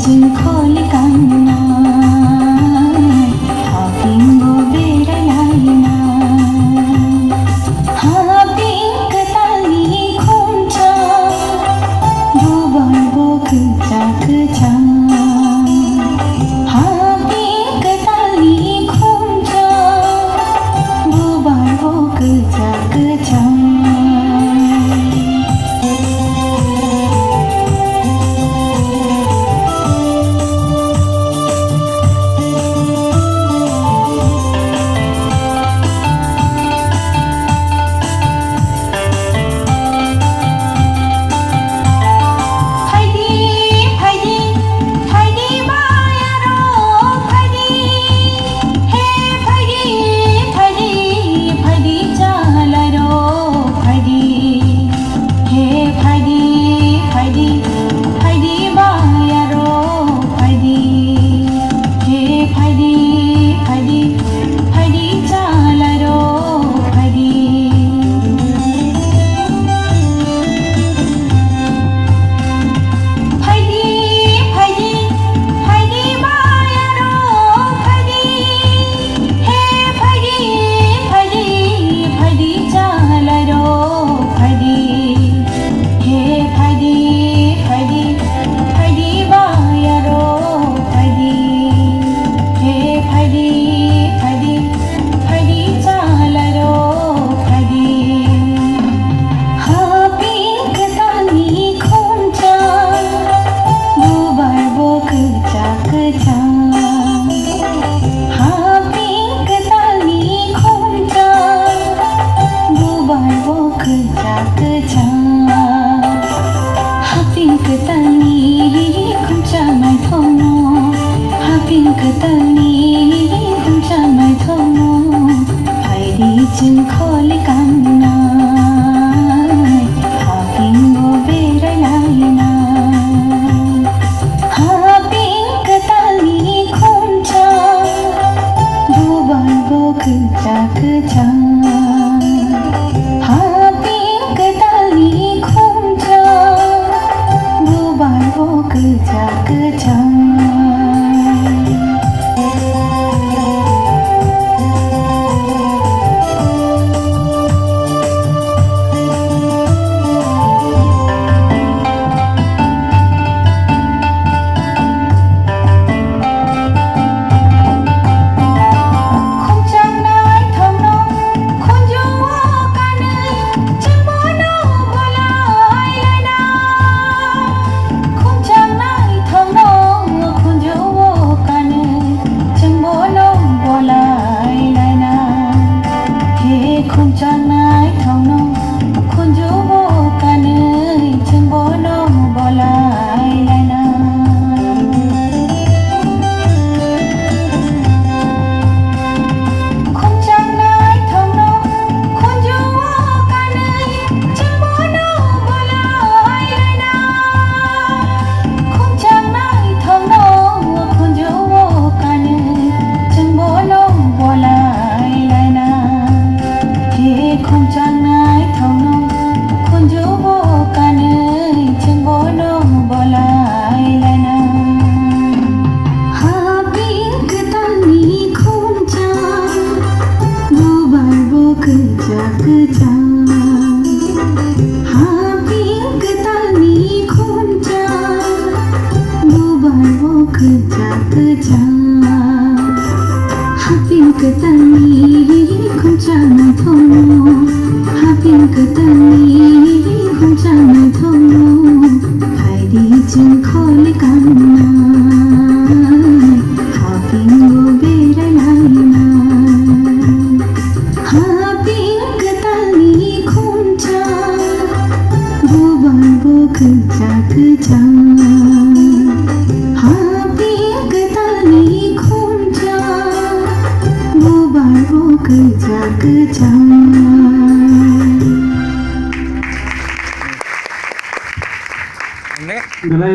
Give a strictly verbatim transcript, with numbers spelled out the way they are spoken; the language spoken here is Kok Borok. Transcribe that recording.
Chwng kholi kangnai, hapingo berai lainai. Haping kwtalni khumchang, bubar bo kwchak kwchang. Haping kwtalni khumchang, bubar bo kwchak kwchang. Phaidi, phaidi, phaidi bayaro, phaidi. He phaidi, phaidi, phaidi chalairok phaidi. He phaidi, phaidi, phaidi bayarok phaidi. He phaidi, phaidi, phaidi chalairok phaidi. Phaidi, phaidi, phaidi bayarok phaidi. He phaidi, phaidi, phaidi chalairok phaidi. He phaidi, phaidi, phaidi bayarok phaidi. He phaidi, phaidi, phaidi chalairok phaidi. Haping kwtalni khumchang, bubar bo kwchak kwchang. Haping kwtalni khumchang, bubar bo kwchak kwchang. Haping kwtalni khumchang naithokno, haping kwtalni khumchang naithokno, phaidi chwng kholi kangnai, hapingo berai lainai. Haping kwtalni khumchang, bubar bo kwchak kwchang. Haping kwtalni khumchang, bubar bo kwchak kwchang. Khumchang naithokno khunju-o kanwi chwngbono bolai laina. Khumchang naithokno khunju-o kanwi chwngbono bolai laina. He khumchang naithokno khunju-o kanwi chwngbono bolai laina. Khumchang naithokno khunju-o kanwi chwngbono bolai laina. Khumchang naithokno khunju-o kanwi chwngbono bolai laina. He khumchang naithokno khunju-o kanwi chwngbono bolai laina. Haping kwtalni khumchang, bubar bo kwchak kwchang. Haping kwtalni khumchang, bubar bo kwchak kwchang. Haping kwtalni khumchang naithokno, haping kwtalni khumchang naithokno, phaidi chwng kholi kangnai, hapingo berai laina. Haping kwtalni khumchang, bubar bo kwchak kwchang. Haping kwtalni khumchang, bubar bo kwchak kwchang. Belai